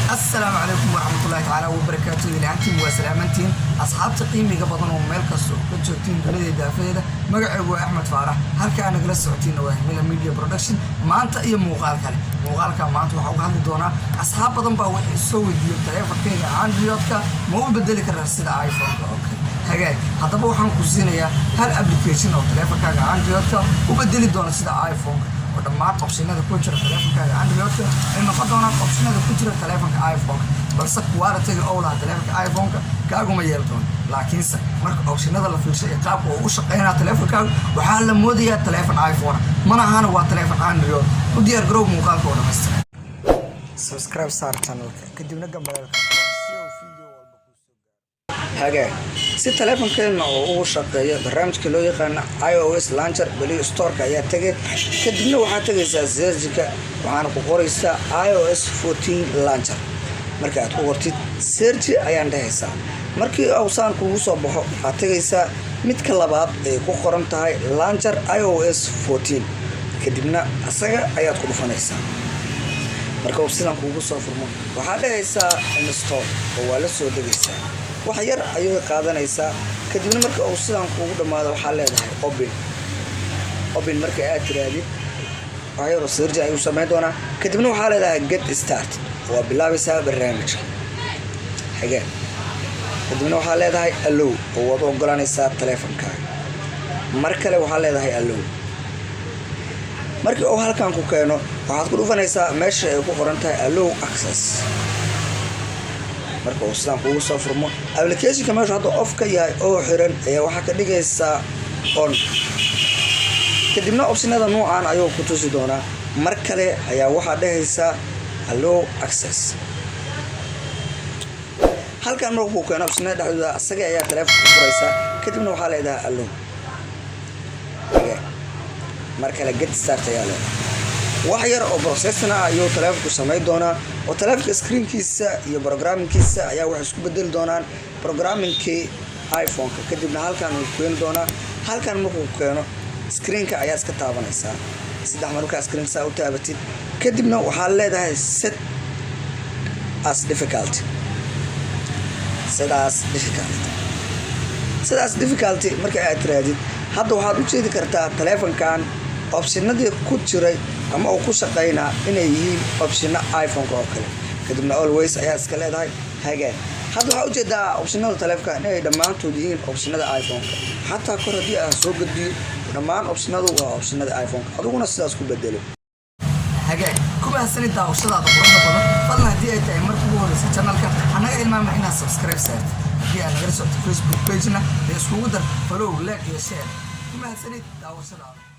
Asalaamu calaykum waraxmatullahi tacaala wabarakaatu. Ilaantiin waa salaamantiin, asxaabta qiimiga badan oo meel kasta oo ka joogtiin dunida daafaheeda. Magacaygu waa Axmed Faarax, halka aa nagala socotiinna waa Himila Media Production. Maanta iyo muuqaal kale. Muuqaalka maanta waxaa uga hadli doonaa, asxaab badan baa waxay soo weydiiyeen: taleefankayga Androidka ma u bedeli karaa sida iPhone-ka oo kale? Hagaag, haddaba waxaan ku siinayaa hal application oo taleefankaaga Androidka u bedeli doona sida iPhone-ka, oo dhammaan optionada ku jira taleefankaaga Androidka ay noqon doonaan optionada ku jira taleefanka iPhone-ka, balse quality-ga oo lahaa taleefanka iPhone-ka kaaguma yeeli doono. Laakiinse marka optionada la fiirshay iyo qaabka uu u shaqeynaa taleefankaaga, waxaa la moodayaa taleefan iPhone, mana ahana, waa taleefan Android. U diyaar garow muuqaalka oo dhammaystiran. Subscribe saar channelka, kadibna gambaleelka si uu video walba kuu soo gaaro. Hagaag, si taleefankeenna oo ugu shaqeeya barnaamijka loo yaqaano iOS Launcher, Play Storeka ayaa tegay, kadibna waxaad tegaysaa searchka, waxaana ku qoraysaa iOS 14 Launcher. Marka aad ku qortid, search ayaan dhehaysaa. Markii awsaan kugu soo baxo, waxaad tegaysaa midka labaad ay ku qoran tahay Launcher iOS 14, kadibna asaga ayaad ku dhufanaysaa. Marka uu sidan kuugu soo furmo, waxaad dhehaysaa install oo waa la soo degaysaa. Wax yar ayay qaadanaysaa. Kadibna marka uu sidan kuugu dhammaado, waxaa leedahay open. Open marka aad tiraadid, wax yaroo search ayuu samayn doonaa. Kadibna waxaa leedahay get start, waa bilaabaysaa barnaamijka. Hagaag, kadibna waxaa leedahay allow oo waad u ogolanaysaa taleefankaaga. Mar kale waxaa leedahay allow. Markii uu halkan ku keeno, waxaad ku dhufanaysaa meesha ay ku qoran tahay allow access. Marka uu sidaan kugu soo furmo, applicationka meeshu hadda off ka yahay oo xiran ayaa waxaa ka dhigaysaa on. Kadibna optionada nuucan ayuu ku tusi doonaa. Mar kale ayaa waxaa dhehaysaa allow access. Halkan markuu keeno, optionada dhexdooda asaga ayaa taleefonka furaysaa, kadibna waxaa leedahay allow. Mar kale get start ayaa leedahay. Wax yar oo processna ah ayuu taleefonku samayn doonaa, oo taleefonka screenkiisa iyo programmingkiisa ayaa waxay isku bedeli doonaan programmingkii iPhone-ka. Kadibna halkan uu keeni doonaa. Halkan markuu keeno, screenka ayaa iska taabanaysaa saddex. Markaa screen saa u taabatid, kadibna waxaad leedahay set as default. Sidaas default, sidaas default marka aad tiraadid, hadda waxaad u jeedi kartaa taleefonkan optionadii ku jiray ama uu ku shaqaynaa inay yihiin optiono iPhone-ka oo kale. Kadibna always ayaa iska leedahay. Hagaag, hadda waxaa ujeedaa optionada taleefonka inay dhammaantood yihiin optionada iPhone-ka. Xataa kor haddii aan soo gudbiyo, dhammaan optionadu waa optionada iPhone-ka. Adiguna sidaas ku bedelo. Hagaag, ku mahadsanid daawashadaada quruxda badan. Fadlan, haddii ay tahay marka ugu horeysa channelka, hanaga ilmaama inaad subscribe saartid. Haddii aad nagala socto Facebook pagena, dee iskugu dar follow, like iyo share. Ku mahadsanid daawashadaada.